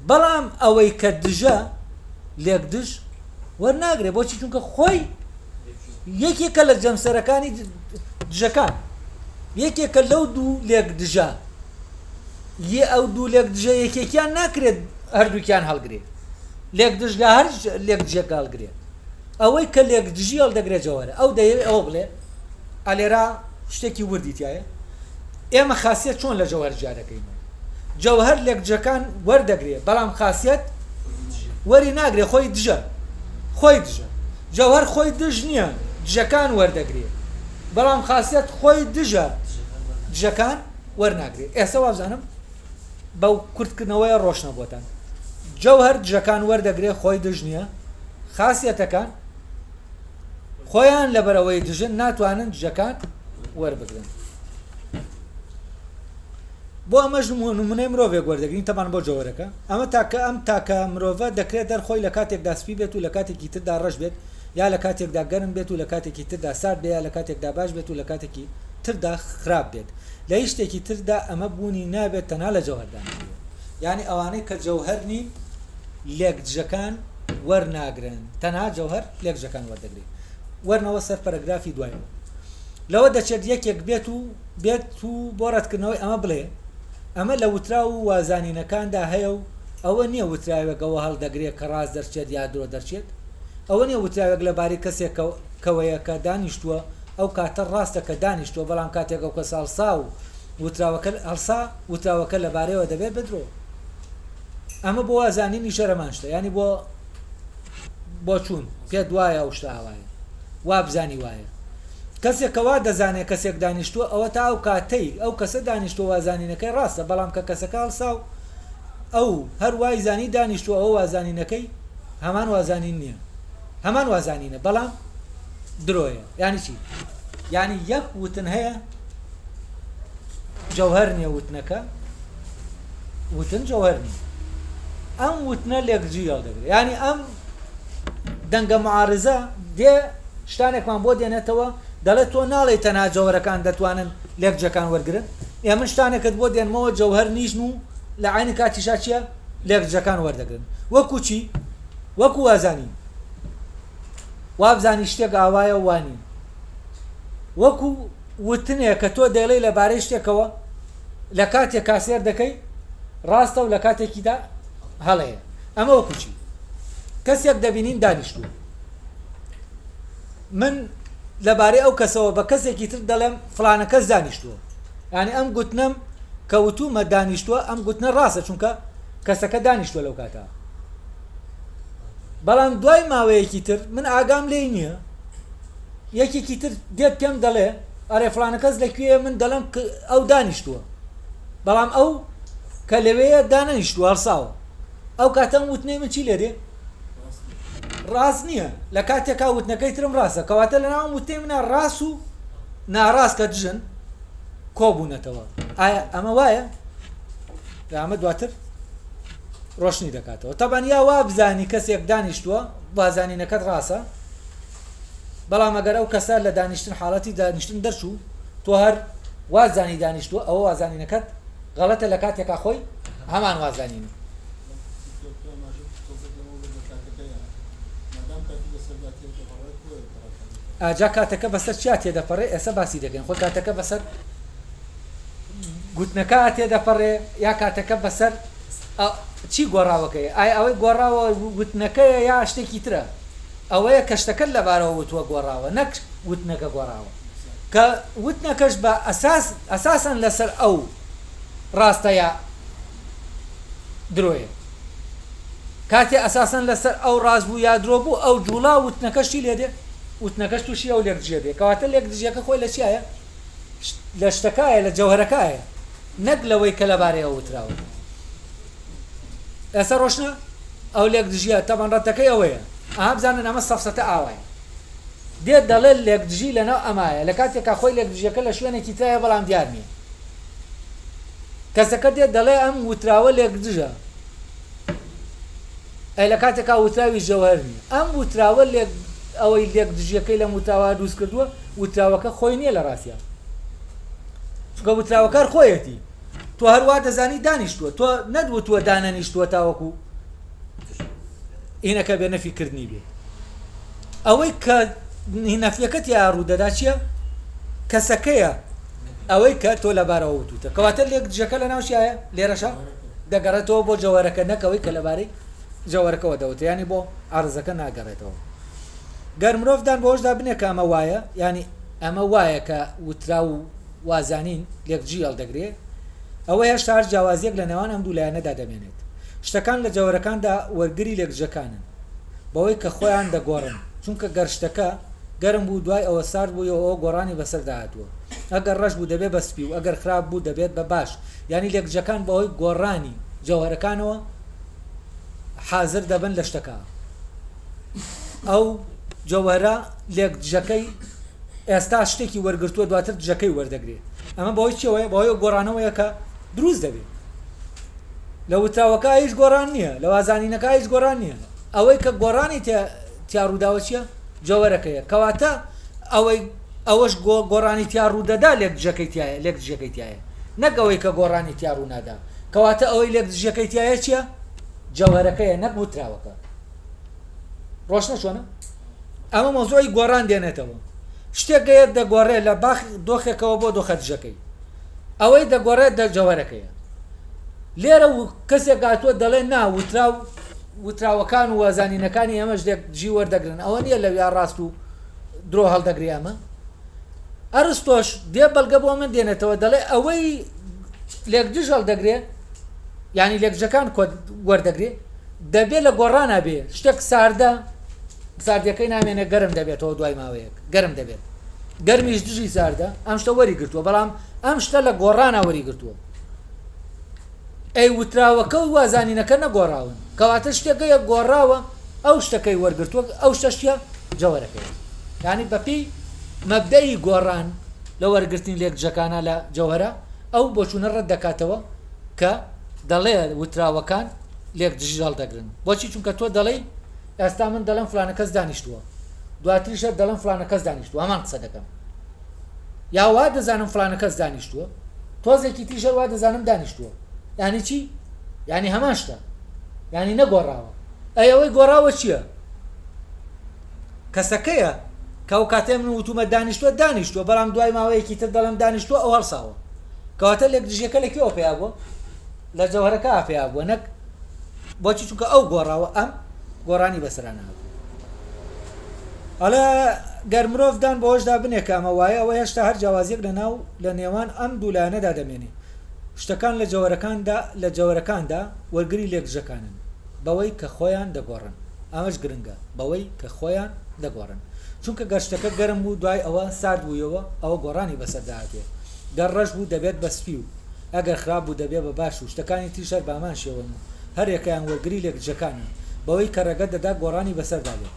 بەڵام ئەوەی کە دژە لێکدژ وەرناگرێ بۆچی چونکە خۆی یەکێکە لە جەمسەرەکانی دژەکان یەکێکە لەو دوو لێک دژە یە ئەو دوو لێک دژە یەکێکیان ناکرێت هەردووکیان هەڵگرێت لێک دژ لە هەر لێک دژێک هەڵگرێت ئەوەی کە لێک دژی هەڵدەگرێت جەوەرە ئەو دەیەوێت ئەوە بڵێ ئەلێرا شتێکی وردی تایە ئێمە خاسیەت چۆن لە جەوهەر جیا دەکەینەوە؟ جەوهەر لێکدژەکان وەردەگرێ بەڵام خاسیەت وەری ناگرێ خۆی دژە خۆی دژە جەوهەر خۆی دژ نییە دژەکان وەردەگرێ بەڵام خاسیەت خۆی دژە دژەکان وەرناگرێ ئێستا وابزانم بەو کورتکردنەوەیە ڕۆشنە بۆتان جەوهەر دژەکان وەردەگرێ خۆی دژ نییە خاسیەتەکان خۆیان لەبەرئەوەی دژن ناتوانن دژەکان وەربگرن. بۆ ئەمەش نمونەی مرۆڤێک وەردەگرین تەبان بۆ جەوەرەکە ئەمە تاکە ئەم تاکە مرۆڤە دەکرێت دەرخۆی لە کاتێکدا سپی بێت و لە کاتێکی تردا ڕەش بێت یا لە کاتێکدا گەرم بێت و لە کاتێکی تردا سارد بێ یا لە کاتێکدا باش بێت و لە کاتێکی تردا خراپ بێت لە هیچ شتێکی تردا ئەمە بوونی نابێت تەنها لە جەوهەردا نەبێت یانی ئەوانەی کە جەوهەر نین لێکدژەکان وەرناگرن تەنها جەوهەر لێکدژەکان وەردەگرێ وەرنەوە سەر پەرەگرافی دوایەوە لەوە دەچێت یەکێک بێت و بێت و بۆ ڕەتکردنەوەی ئەمە بڵێ ئەمە لە وتراو و وازانینەکاندا هەیە و ئەوە نییە وتراوێک ئەوە هەڵدەگرێ کە ڕاست دەرچێت یا درۆ دەرچێت ئەوە نییە وتراوێک لەبارەی کەسێکەوەیە کە دانیشتووە ئەو کاتە ڕاستە کە دانیشتووە بەڵام کاتێک ئەو کەسە هەڵسا و وتراوەکە هەڵسا وتراوەکە لەبارەیەوە دەبێت بە درۆ. ئەمە بۆ وازانینیش هەر هەمان شتە یانی بۆ بۆچوون پێت وایە ئەو شتە ئاوایە وابزانی وایە کەسێک کە وا دەزانێ کەسێک دانیشتووە ئەوە تا ئەو کاتەی ئەو کەسە دانیشتووە وازانینەکەی ڕاستە بەڵام کە کەسەکە هەڵسا و ئەو هەر وای زانی دانیشتووە ئەوە وازانینەکەی هەمان وازانین نییە هەمان وازانینە بەڵام درۆیە یانی چی یانی یەک وتن هەیە جەوهەر نییە وتنەکە وتن جەوهەر نییە ئەم وتنە لێکجی هەڵدەگرێت ینی ئەم دەنگە معارزە دێ شتانێکمان بۆ دێنێتەوە دەڵێت تۆ ناڵێی تەنها جەوهەرەکان دەتوانن لێکجەکان وەرگن ئێ من شتانێکت بۆ دێنمەوە جەوهەر نیشن و لە عینی کاتیشا چییە لێکجەکان وەردەگرن وەکو چی وەکو وازانی وابزانی شتێک ئاوایە وانی وەکو وتنێ کە تۆ دەیڵێی لە بارەی شتێکەوە لە کاتێکا سێر دەکەی ڕاستە و لە کاتێکیدا هەڵەیە ئەمە وەکو چی کەسێک دەبینین دانیشتووە من لەبارەی ئەو کەسەوە بە کەسێکی تر دەڵێم فلانە کەس دانیشتووە یعنی ئەم گوتنەم کە وتومە دانیشتووە ئەم گوتنە ڕاستە چونکە کەسەکە دانیشتووە لەو کاتە بەڵام دوای ماوەیەکی تر من ئاگام لێی نییە یەکێکی تر دێت پێم دەڵێ ئەرێ فلانە کەس لەکوێیە من دەڵێم ئەو دانیشتووە بەڵام ئەو کە لەوەیە دانەنیشتووە هەڵساوە ئەو کاتەم وتنەی من چی لێ دێ ڕاست نییە لە کاتێکا وتنەکەی ترم ڕاستە کەواتە لە ناوم وتنەی منە ڕاست و ناڕاست کە دژن کۆبوونەتەوە ئایا ئەمە وایە ئەمە دواتر ڕۆشنی دەکاتەوە تەبان یا وا بزانی کەسێک دانیشتووە وازانینەکەت ڕاستە بەڵام ئەگەر ئەو کەسە لە دانیشتن حاڵەتی دانیشتن دەرچوو تۆ هەر وازانی دانیشتووە ئەوە وازانینەکەت غەڵەتە لە کاتێکا خۆی هەمان وازانینە. ئاجا کاتەکە بەسەر چیا تێدەپەڕێ ئێستا باسی دەکەین خۆ کاتەکە بەسەر گوتنەکە تێدەپەڕێ یا کاتەکە بەسەر چی گۆڕاوەکەی ئایا ئەوەی گۆڕاوە وتنەکەیە یا شتێکی ترە ئەوەیە کە شتەکەت لەبارەوە وتووە گۆڕاوە نەک وتنەکە گۆڕاوە کە وتنەکەش بە ئەساس ئەساسەن لەسەر ئەو ڕاستە یا درۆیە کاتێ ئەساسەن لەسەر ئەو ڕاست بوو یا درۆ بوو ئەو جوڵا وتنەکەش چی لێدێ وتنەکەش تووشی ئەو لێکدژیە دێ کەواتە لێکدژیەکە خۆی لە چیایە لە شتەکایە لە جەوهەرەکایە نەک لەوەی کە لەبارەیەوە وتراوە ئێستا ڕۆشنە ئەو لێکدژیە تەبەن ڕەتەکەی ئەوەیە ئەها بزانن ئەمە سەفسەتە ئاوایە دێت دەڵێت لێکدژی لەناو ئەمایە لە کاتێکا خۆی لێکدژیەکە لە شوێنێکی ترایە بەڵام دیار نییە کەسەکە دێت دەڵێ ئەم وتراوە لێکدژە ئەی لە کاتێکا وتراوی جەوهەر نییە ئەم وتراوە لێک ئەوەی لێکدژیەکەی لەم وتراوە دروست کردووە وتراوەکە خۆی نییە لە ڕاستیا چونکە وتراوەکار خۆیەتی تۆ هەر وا دەزانی دانیشتووە تۆ نەت وتووە دانەنیشتووە تاوەکو هینەکە بێ نەفی کردنی بێ ئەوەی کە نەفیەکە تیا ڕوو دەدا چییە کەسەکەیە ئەوەی کە تۆ لەبارەوە وتوتە کەواتە لێک دژەکە لە ناوچایە لێرەشە دەگەڕێتەوە بۆ جەوەرەکە نەکەوەی کە لەبارەی جەوەرەکەەوە دەوتە ینی بۆ عرزەکە ناگەڕێتەوە گەر مرۆڤ دان بەوەشدا بنێ کە ئەمە وایە ینی ئەمە وایە کە وتراو و وازانین لێکدژی هەڵدەگرێ، ئەوە هێشتا هەر جیاوازییەک لە نێوان ئەم دوو لایەنەدا دەمێنێت. شتەکان لە جەوەرەکاندا وەرگری لێکدژەکانن، بەوەی کە خۆیان دەگۆڕن، چونکە گەر شتەکە گەرم بوو دوای ئەوە سارد بوویەوە ئەوە گۆڕانی بەسەردا هاتووە، ئەگەر ڕەش بوو دەبێت بە سپی و ئەگەر خراپ بوو دەبێت بە باش، یانی لێکدژەکان بەهۆی گۆڕانی جەوهەرەکانەوە حازر دەبن لە شتەکە. ئەو جەوهەرە لێکدژەکەی ئێستا شتێکی وەرگرتووە دواتر دژەکەی وەردەگرێ ئەمە بەهۆی چیەوەیە بەهۆی ئەو گۆڕانەوەیە کە دروست دەبێ لە وتراوەکە هیچ گۆڕان نییە لە وازانینەکە هیچ گۆڕان نییە ئەوەی کە گۆڕانی تیا ڕووداوە چییە جەوەرەکەیە کەواتە ئەوەی ئەوەش گۆڕانی تیا ڕوودەدا لێک دژەکەی تایە لێک دژەکەی تایە نەک ئەوەی کە گۆڕانی تیا ڕوونادا کەواتە ئەوەی لێک دژەکەی تایە چییە جەوهەرەکەیە نەک وتراوەکە ڕۆشنە چۆنە ئەمە مەوزوعی گۆڕان دێنێتەوە شتێک گەیە دەگۆڕێ لە باخ دۆخێکەوە بۆ دۆخە دژەکەی ئەوەی دەگۆڕێت دە جەوەرەکەیە لێرە و کەسێک هاتووە دەڵێ نا وتراو وتراوەکان و وازانینەکانی ئێمەش لێک دژی وەردەگرن ئەوە نییە لەویا ڕاست و درۆ هەڵدەگری ئەمە ئەرستۆش دێ بەڵگە بۆ من دێنێتەوە دەڵێ ئەوەی لێکدژ هەڵدەگرێ یعنی لێکدژەکان وەردەگرێ دەبێ لە گۆڕانا بێ شتێک ساردە ساردیەکەی نامێنێ گەرم دەبێتەوە دوای ماوەیەک گەرم دەبێت گەرمیش دژی ساردە ئەم شتە وەری گرتووە بەڵام ئەم شتە لە گۆڕانا وەری گرتووە ئەی وتراوەکە و وازانینەکە نەگۆڕاون کەواتە شتێکە یە گۆڕاوە ئەو شتەکەی وەرگرتووە ئەو شتەشیە جەوەرەکەی یعنی بەپێی مەبدەئی گۆڕان لە وەرگرتنی لێکدژەکانە لە جەوهرە ئەو بۆچوونە ڕەت دەکاتەوە کە دەڵێ وتراوەکان لێکدژی هەڵدەگرن بۆچی چونکە تۆ دەڵێی ئێستا من دەڵێم فلانە کەس دانیشتووە دواتریش هەر دەڵێم فلانە کەس دانیشتووە هەمان قسە دەکەم یا وا دەزانم فلانە کەس دانیشتووە تۆزێکی تریش هەر وا دەزانم دانیشتووە یعنی چی یعنی هەمان شتە یعنی نەگۆڕاوە ئەی ئەوەی گۆڕاوە چییە کەسەکەیە کە ئەو کاتێ من وتومە دانیشتووە دانیشتووە بەڵام دوای ماوەیەکی تر دەڵێم دانیشتووە ئەو هەڵساوە کەواتە لێکدژیەکە لە کوێوە پەیا بووە لە جەوهەرەکە پەیا بووە نەک بۆچی چونکە ئەو گۆڕاوە ئەم گۆڕانی بەسەرا نەهاتووە ئەڵێ گەر مرۆڤ دان بەوەشدا بنێ کە ئەمە وایە ئەوە هێشتا هەر جیاوازیەک لە ناو لە نێوان ئەم دوو لایەنەدا دەمێنێ. شتەکان لە جەوەرەکاندا لە جەوەرەکاندا وەرگری لێکدژەکانن بەوەی کە خۆیان دەگۆڕن. ئەمەش گرنگە بەوەی کە خۆیان دەگۆڕن. چونکە گەر شتەکە گەرم بوو دوای ئەوە سارد بوویەوە ئەوە گۆڕانی بەسەردا هاتووە. گەر ڕەش بوو دەبێت بە سپی و ئەگەر خراپ بوو دەبێ بە باش و شتەکانی تریش هەر بەهەمان شێوەن و هەریەکەیان وەرگری لێکدژەکانە بەوەی کە ڕێگە دەدا گۆڕانی بەسەردا بێت.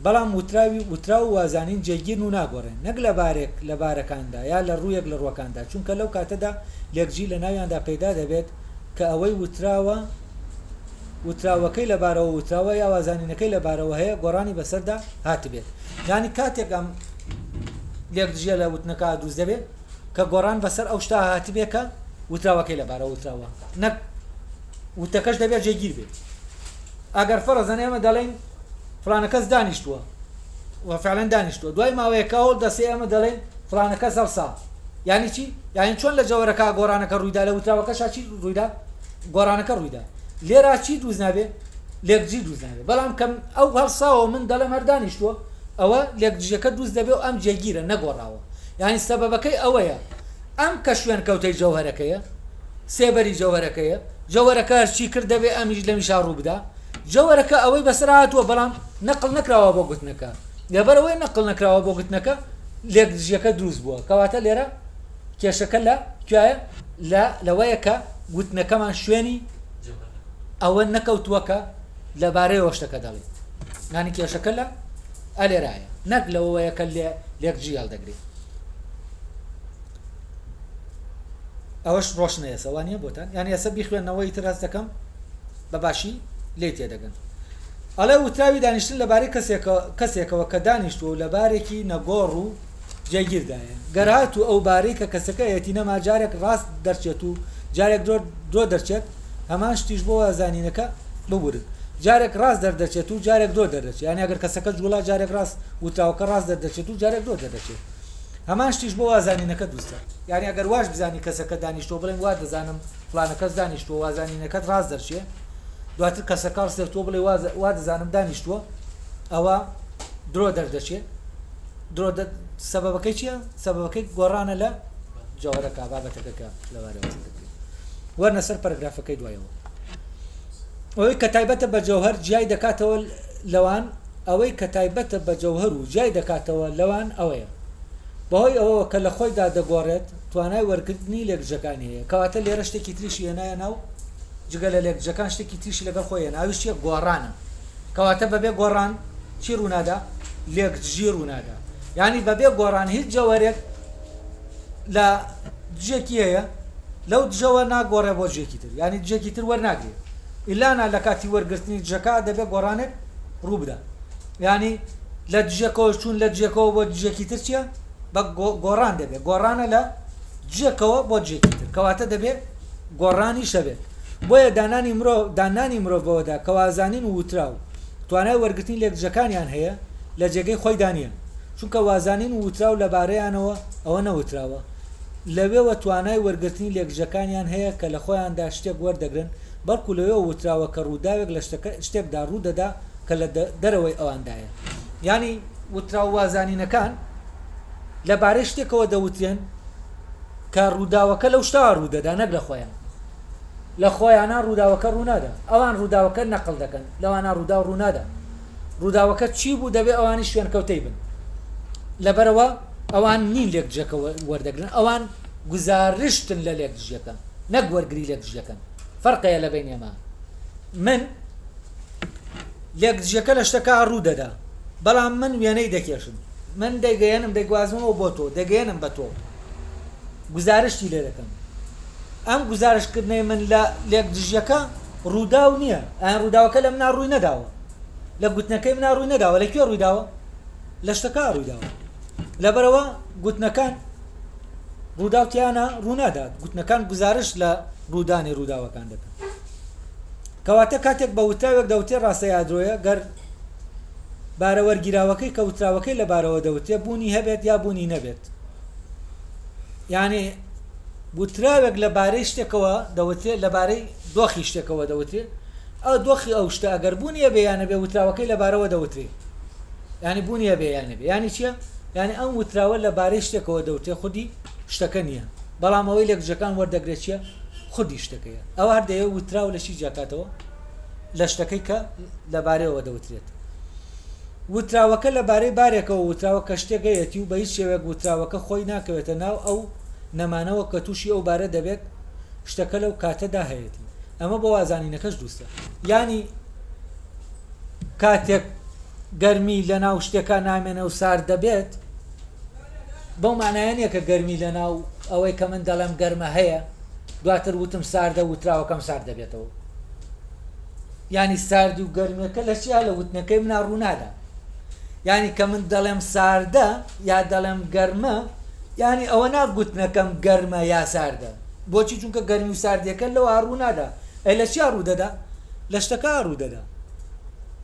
بەڵام وتراوی وتراو و وازانین جێگیرن و ناگۆڕێن نەک لە بارێک لە بارەکاندا یا لە ڕوویەک لە ڕووەکاندا چونکە لەو کاتەدا لێکدژی لە ناویاندا پەیدا دەبێت کە ئەوەی وتراوە وتراوەکەی لەبارەوە وتراوە یا وازانینەکەی لەبارەوە هەیە گۆڕانی بەسەردا هاتبێت یانی کاتێک ئەم لێکدژیە لە وتنەکە دروست دەبێت کە گۆڕان بەسەر ئەو شتا هاتبێ کە وتراوەکەی لەبارەوە وتراوە نەک وتەکەش دەبێت جێگیر بێت ئەگەر فەرزەن ئێمە دەڵێین فلانە کەس دانیشتووە و فعلا دانیشتووە دوای ماوەیەک کە هەوڵ دەسێ ئێمە دەڵێین فلانە کەس هەڵسا یعنی چی یعنی چۆن لە جەوەرەکە گۆڕانەکە ڕوویدا لە وتراوەکەشا چی ڕوویدا گۆڕانەکە ڕوویدا لێرا چی دروست نابێ لێکدژی دروست نابێ بەڵام کەم ئەو هەڵساوە من دەڵێم هەر دانیشتووە ئەوە لێکدژەکە دروست دەبێ و ئەم جێگیرە نەگۆڕاوە یعنی سەبەبەکەی ئەوەیە ئەم کە شوێن کەوتەی جەوهەرەکەیە سێبەری جەوهەرەکەیە، جەوهەرەکە هەرچی کرد دەبێ ئەمیش لەمیشا ڕوو بدا، جەوهەرەکە ئەوەی بەسەر هاتووە بەڵام نەقڵ نەکراوە بۆ گوتنەکە، لەبەرئەوەی نەقڵ نەکراوە بۆ گوتنەکە لێکدژیەکە دروست بووە، کەواتە لێرە کێشەکە لە کوێیە؟ لە لەوەیە کە گوتنەکەمان شوێنی ئەوە نەکەوتووە کە لەبارەیەوە شتەکە دەڵێ، یانی کێشەکە لە ئەلێرایە نەک لەوەیە کە لێ لێکدژی هەڵدەگرێ. ئەوەش ڕۆشنە ئێسە وانە بۆتان یان ئێسە بیخوێنەوە ئیتر هەست دەکەم بە باشی لێی تێدەگەن ئەڵێ وتراوی دانیشتن لەبارەی کەسێکەوە کە دانیشتووە و لە بارێکی نەگۆڕ و جێگیردایە گەر هاتوو ئەو بارەی کە کەسەکە ئەیەتی نەما جارێک ڕاست دەرچێت و جارێک درۆ دەرچێت هەمان شتیش بۆ وازانینەکە ببورن جارێک ڕاست دەردەچێت و جارێک درۆ دەردەچێت یانی ئەگەر کەسەکە جوڵا جارێک ڕاست وتراوەکە ڕاست دەردەچێت و جارێک درۆ دەردەچێت هەمان شتیش بۆ وازانینەکە دروستە یانی ئەگەر واش بزانی کەسەکە دانیشتوە بڵێن وا دەزانم فلانە کەس دانیشتوە وازانینەکەت ڕاست دەرچێ دواتر کەسەکە ڕسێت تۆ بڵێ وا دەزانم دانیشتوە ئەوە درۆ دەردەچێ درۆ سەبەبەکەی چییە سەبەبەکەی گۆڕانە لە جەوەرەکە بابەتەکە کە لەبارەوە دەکرێت وەرنە سەر پەرگرافەکەی دوایەوە ئەوەی کە تایبەتە بە جەوهەر جیای دەکاتەوە لەوان ئەوەی کە تایبەتە بە جەوهەر و جیای دەکاتەوە لەوان ئەوەیە بەهۆی ئەوەوە کە لە خۆیدا دەگۆڕێت توانای وەرگرتنی لێکدژەکانی هەیە کەواتە لێرە شتێکی تریشی هێنایە ناو جگە لە لێکدژەکان شتێکی تریشی لەگەڵ خۆی هێنا ئەویش چیە گۆڕانە کەواتە بەبێ گۆڕان چی ڕوونادا لێکدژی ڕوونادا یانی بەبێ گۆڕان هیچ جەوهەرێک لە دژێکی هەیە لەو دژەوە ناگۆڕێ بۆ دژێکی تر یانی دژێکی تر وەرناگرێ ئیلانا لە کاتی وەرگرتنی دژەکە دەبێ گۆڕانێک ڕووبدا یانی لە دژێکەوە چوون لە دژێکەوە بۆ دژێکی تر چییە بە گۆڕان دەبێت گۆڕانە لە دژێکەوە بۆ دژێکی تر کەواتە دەبێت گۆڕانیش هەبێت بۆیە دانانی مرۆ دانانی مرۆڤ بەوەدا کە وازانین و وتراو توانای وەرگرتنی لێکدژەکانیان هەیە لە جێگەی خۆیدا نییە چونکە وازانین و وتراو لەبارەیانەوە ئەوە نەوتراوە لەوێوە توانای وەرگرتنی لێکدژەکانیان هەیە کە لە خۆیاندا شتێک وەردەگرن بەڵکو لەوێوە وتراوە کە ڕووداوێک لە شتەکە شتێکدا ڕوو دەدا کە لە دەرەوەی ئەواندایە. یانی وتراو وازانینەکان لە بارەی شتێکەوە دەوترێن کە ڕووداوەکە لەو شتەوە ڕوو دەدا نەک لە خۆیان. لە خۆیانا ڕووداوەکە ڕوو نادا. ئەوان ڕووداوەکە نەقڵ دەکەن، لەوانا ڕووداو ڕوو نادا. ڕووداوەکە چی بوو دەبێ ئەوانیش شوێنکەوتەی بن. لەبەرئەوە ئەوان نین لێکدژەکە وەردەگرن، ئەوان گوزارشتن لە لێکدژەکە نەک وەرگری لێکدژەکەن. فەرق هەیە لە بەینی ئەمە. من لێکدژەکە لە شتەکە ڕوو دەدا بەڵام من وێنەی دەکێشم من دەیگەیەنم دەیگوازمەوە بۆ تۆ دەگەیەنم بە تۆ گوزارشتی لێ دەکەم ئەم گوزارشتکردنەی من لە لێکدژەکە ڕووداو نییە ئەیان ڕووداوەکە لە منا ڕووی نەداوە لە گوتنەکەی منا ڕووی نەداوە لە کوێ ڕوویداوە لە شتەکە ڕوویداوە لەبەرەوە گوتنەکان ڕووداو تیانە ڕوونادات گوتنەکان گوزارشت لە ڕوودانی ڕووداوەکان دەکەن کەواتە کاتێک بە وتراوێک دەوترێ ڕاستە یا درۆیە گەر بارە وەرگیراوەکەی کە وتراوەکەی لەبارەوە دەوترێ بوونی هەبێت یا بوونی نەبێت یعنی وتراوێک لەبارەی شتێکەوە دەوترێت لەبارەی دۆخی شتێکەوە دەوترێت ئەو دۆخی ئەو شتە ئەگەر بوونی هەبێ یان نەبێ وتراوەکەی لەبارەوە دەوترێ یعنی بوونی هەبێ یان نەبێ یعنی چییە یعنی ئەم وتراوە لەبارەی شتێکەوە دەوترێ خودی شتەکە نییە. بەڵام ئەوەی لێکدژەکان وەردەگرێت چییە؟ خودی شتەکەیە. ئەوە هەر دەیەوێت وتراو لە چی جیاکاتەوە؟ لە شتەکەی کە لەبارەیەوە دەوترێت. وتراوەکە لەبارەی بارێکەوە وتراوە کە شتێک هەیەتی و بە هیچ شێوەیەک وتراوەکە خۆی ناکەوێتە ناو ئەو نەمانەوە کە تووشی ئەو بارە دەبێت، شتەکە لەو کاتەدا هەیەتی. ئەمە بۆ وازانینەکەش دروستە. یانی کاتێک گەرمی لەناو شتێکا نامێنێ و سارد دەبێت، بەو مانایە نییە کە گەرمی لەناو ئەوەی کە من دەڵێم گەرمە هەیە، دواتر وتم ساردە وتراوەکەم سارد دەبێتەوە. یانی ساردی و گەرمیەکە لە چیا لە وتنەکەی منا ڕوونادا. یانی کە من دەڵێم ساردە یا دەڵێم گەرمە یانی ئەوە نا گوتنەکەم گەرمە یا ساردە. بۆچی چونکە گەرمی و ساردیەکە لەوە ڕوونادا. ئەی لە چیا ڕوودەدا؟ لە شتەکە ڕوودەدا.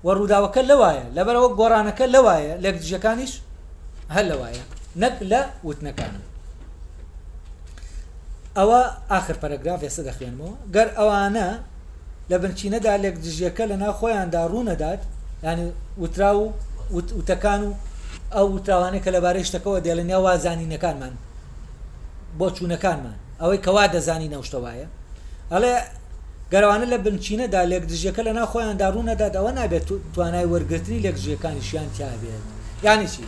و ڕووداوەکە لەوایە لەبەرئەوە گۆڕانەکە لەوایە لێکدژەکانیش هەر لەوایە نەک لە وتنەکانم. ئەوە ئاخر پەرەگراف ئێستا دەخوێنمەوە گەر ئەوانە لە بنچینەدا لێکدژیەکە لە ناو خۆیاندا ڕوونەدات یعنی وتراو و وتەکان و ئەو وتراوانەی کە لەبارەی شتەکەوە دێڵێن یا وازانینەکانمان بۆچوونەکانمان ئەوەی کە وا دەزانین ئەو شتە وایە ئەڵێ گەر ئەوانە لە بنچینەدا لێکدژیەکە لە ناو خۆیاندا ڕوو نەدات ئەوە نابێت توانای وەرگرتنی لێکدژیەکانیشیان تیا بێت یانی چی؟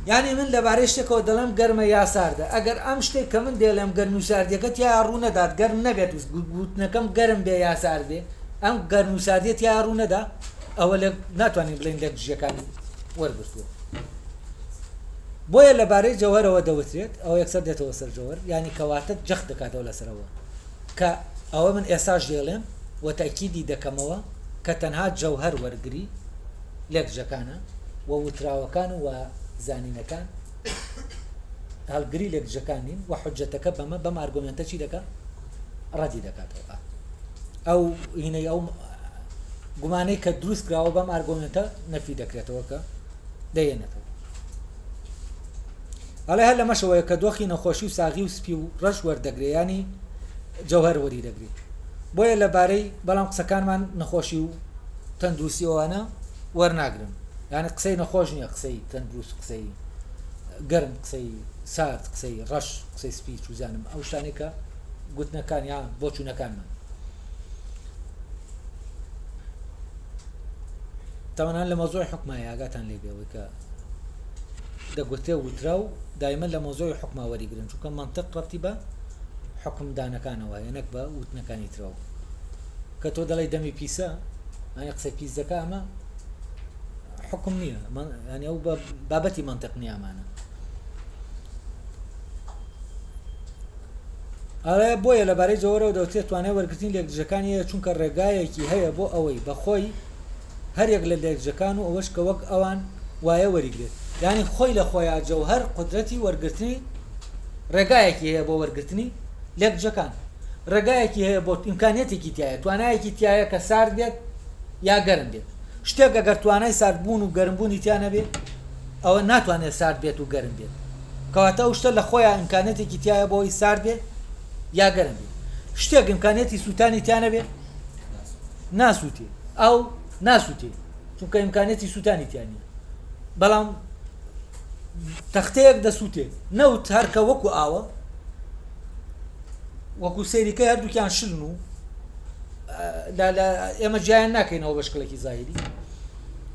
یانی من لەبارەی شتێکەوە دەڵێم گەرمە یا ساردە ئەگەر ئەم شتێک کە من دەیڵێم گەرمی و ساردیەکە تیا ڕوو نەدات گەرم نەبێت و گوتنەکەم گەرم بێ یا سارد بێ ئەم گەرم و ساردیە تیا ڕوو نەدا ئەوە لە ناتوانین بڵێین لێکدژیەکانی وەرگرتووە بۆیە لەبارەی جەوهەرەوە دەوترێت ئەوە یەکسەر دێتەوە سەر جەوهەر یانی کەواتە جەخت دەکاتەوە لەسەرەوە کە ئەوە من ئێستاش دەیڵێم و تەئکیدی دەکەمەوە کە تەنها جەوهەر وەرگری لێکدژەکانە و وتراوەکان و زانینەکان هەڵگری لێکدژەکان نین و حجەتەکە بەمە بەم ئارگۆمێنتە چی دەکا ڕەدی دەکاتەوە ئەو هینەی ئەو گومانەی کە دروست کراوە بەم ئارگۆمێنتە نەفی دەکرێتەوە کە دەیەنێتەوە ئەڵێ هەر لەمەشەوەیە کە دۆخی نەخۆشی و ساغی و سپی و ڕەش وەردەگرێ یانی جەوهەر وەری دەگری بۆیە لەبارەی بەڵام قسەکانمان نەخۆشی و تەندروستی ئەوانە وەرناگرن یعنی قسەی نەخۆش نییە قسەی تەندروست قسەی گەرم قسەی سارد قسەی ڕەش قسەی سپی چوزانم ئەو شتانێک کە گوتنەکان یا بۆچوونەکانمان تاوانان لە مەوزوعی حوکمایە ئاگاتان لێ بێ ئەوەی کە دەگوترێ وتراو دایمە لە مەوزوعی حوکما وەریگرن چونکە مەنتق ڕەبتی بە حوکمدانەکانەوە هەیە نەک بە وتنەکانی ترەوە کە تۆ دەڵێی دەمی پیسە یانی قسەی پیس دەکا ئەمە حکم نییە ینی ئەو بە بابەتی منطق نییە ئەمانە ئەڵێ بۆیە لەبارەی جەوەرەوە دەوترێت توانای وەرگرتنی لێکدژەکانی هەیە چونکە ڕێگایەکی هەیە بۆ ئەوەی بەخۆی هەریەک لە لێکدژەکان و ئەوەش کە وەک ئەوان وایە وەریگرێت یانی خۆی لە خۆیا جەوهەر قودرەتی وەرگرتنی ڕێگایەکی هەیە بۆ وەرگرتنی لێکدژەکان ڕێگایەکی هەیە بۆ ئیمکانیەتێکی تایە توانایەکی تایە کە سارد بێت یا گەرم بێت شتێک ئەگەر توانای ساردبوون و گەرمبوونی تیا نەبێت ئەوە ناتوانێت سارد بێت و گەرم بێت کەواتە ئەو شتە لە خۆیان ئیمکانیەتێکی تایە بۆ ئەوەی سارد بێت یا گەرم بێت شتێک ئیمکانیەتی سووتانی تیا نەبێت ناسووتێ ئەو ناسووتێ چونکە ئیمکانیەتی سووتانی تیا نییە بەڵام تەختەیەک دەسووتێ نەوت هەرکە وەکو ئاوە وەکو سەیریکە هەردووکیان شلن و ئێمە جیان ناکەینەوە بە شکڵێکی زاهری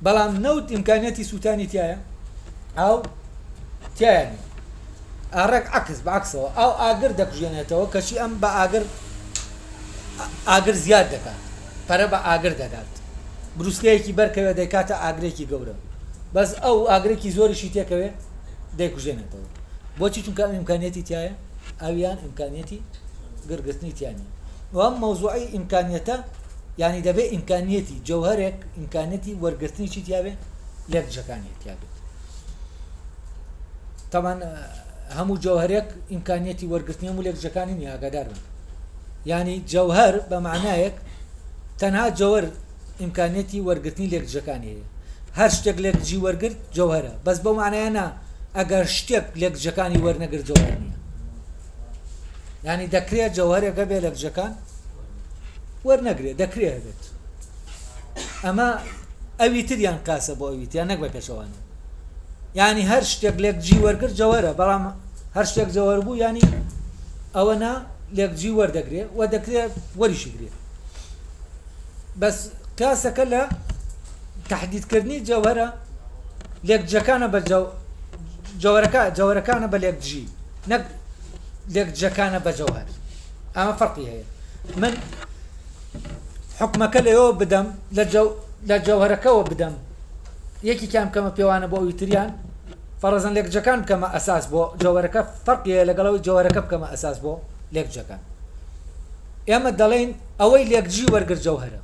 بەڵام نەوت ئیمکانیەتی سووتانی تایە ئاو تایە نیە ئاڕێک عکس بە عکسەوە ئاو ئاگر دەکوژێنێتەوە کەچی ئەم بە ئاگر ئاگر زیاد دەکات پەرە بە ئاگر دەدات بروسکەیەکی بەرکەوێت دەیکاتە ئاگرێکی گەورە بەس ئەو ئاگرێکی زۆریشی تێکەوێ دەیکوژێنێتەوە بۆچی چونکە ئەم ئیمکانیەتی تایە ئەویان ئیمکانیەتی گرگرتنی تیانە وەم مەوزوعی ئیمکانیەتە یعنی دەبێ ئیمکانیەتی جەوهرێک ئیمکانیەتی وەرگرتنی چی تیابێ لێکدژەکانی تیابێت تەمان هەموو جەوهرێک ئیمکانیەتی وەرگرتنی هەموو لێکدژەکانی نیە ئاگادار بن یعنی جەوهر بە معنایەک تەنها جەوهر ئیمکانیەتی وەرگرتنی لێکدژەکانی هەیە هەر شتێک لێکدژی وەرگرت جەوهرە بەس بەو معنایە نا ئەگەر شتێک لێکدژەکانی وەرنەگرت جەوهر نییە یعنی دەکرێت جەوهرێک هەبێ لێکدژەکان وەرنەگرێت دەکرێت هەبێت ئەمە ئەوی تریان کاسە بۆ ئەوی تریان نەک بە پێچەوانە یانی هەر شتێک لێک جی وەرگر جەوەرە بەڵام هەر شتێک جەوەر بوو ینی. ئەوە نا لێکدژی وەردەگرێ و دەکرێ وەریشی گرێ. بەس قیاسەکە لە تەحدیدکردنی جەوهەرە لێکدژەکانە بە جەوەرەکە جەوەرەکانە بە لێکدژی نەک لێکدژەکانە بە جەوهەر ئەمە فەرقی هەیە من حکومەکە لەوە بدەم لە جەو لە جەوهەرەکەوە بدەم یەکێکیان بکەمە پێوانە بۆ ئەوی تریان فەڕزەن لێکدژەکان بکەمە ئەساس بۆ جەوەرەکە فەرقی هەیە لەگەڵ ئەوەی جەوەرەکە بکەمە ئەساس بۆ لێکدژەکان ئێمە دەڵێین ئەوەی لێکدژی وەرگر جەوهەرە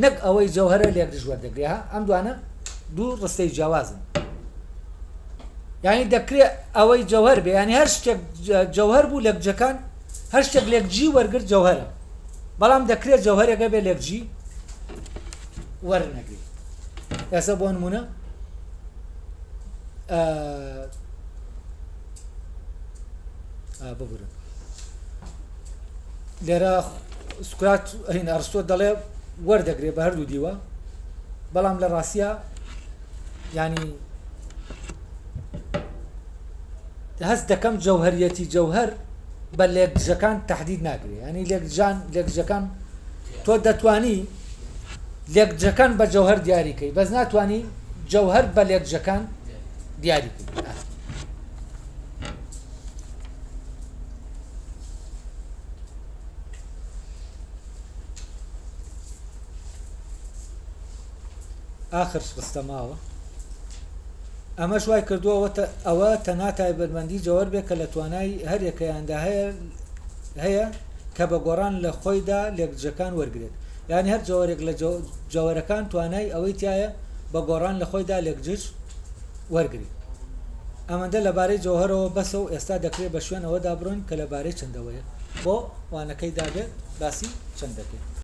نەک ئەوەی جەوهەرە لێکدژ وەردەگرێ ها ئەم دوانە دوو ڕستەی جیاوازن یعنی دەکرێت ئەوەی جەوهەر بێ ینی هەر شتێک جەوهەر بوو لێکدژەکان هەر شتێک لێکدژی وەرگر جەوهەرە بەڵام دەکرێت جەوهەرێکە بێ لێکدژی وەرنەگرێت ئێستا بۆ نمونە ببورن لێرە سوکرات هین ئەرستۆ دەڵێ وەردەگرێ بە هەردوو دیوە بەڵام لە ڕاستە ینی هەست دەکەم جەوهریەتی جەوهر بە لێکدژەکان تهدید ناگرێ ینی لێکجان لێکدژەکان تۆ دەتوانی لێکدژەکان بە جەوهەر دیاری کەی بەس ناتوانی جەوهەر بە لێکدژەکان دیاری کەی. ئاخر ڕستە ماوە ئەمەش وای کردووە ئەوە تەنها تایبەتمەندی جەوەر بێت کە لە توانای هەریەکەیاندا هەیە هەیە کە بە گۆڕان لە خۆیدا لێکدژەکان وەرگرێت. یانی هەر جەوەرێک لە جەوەرەکان توانای ئەوەی تیایە بە گۆڕان لە خۆیدا لێکدژ وەرگرێت. ئەمەندە لە بارەی جەوهەرەوە بەسە و ئێستا دەکرێت بە شوێن ئەوەدا بڕۆین کە لە بارەی چەندەوەیە. بۆ وانەکەی دابێت باسی چەند دەکەین.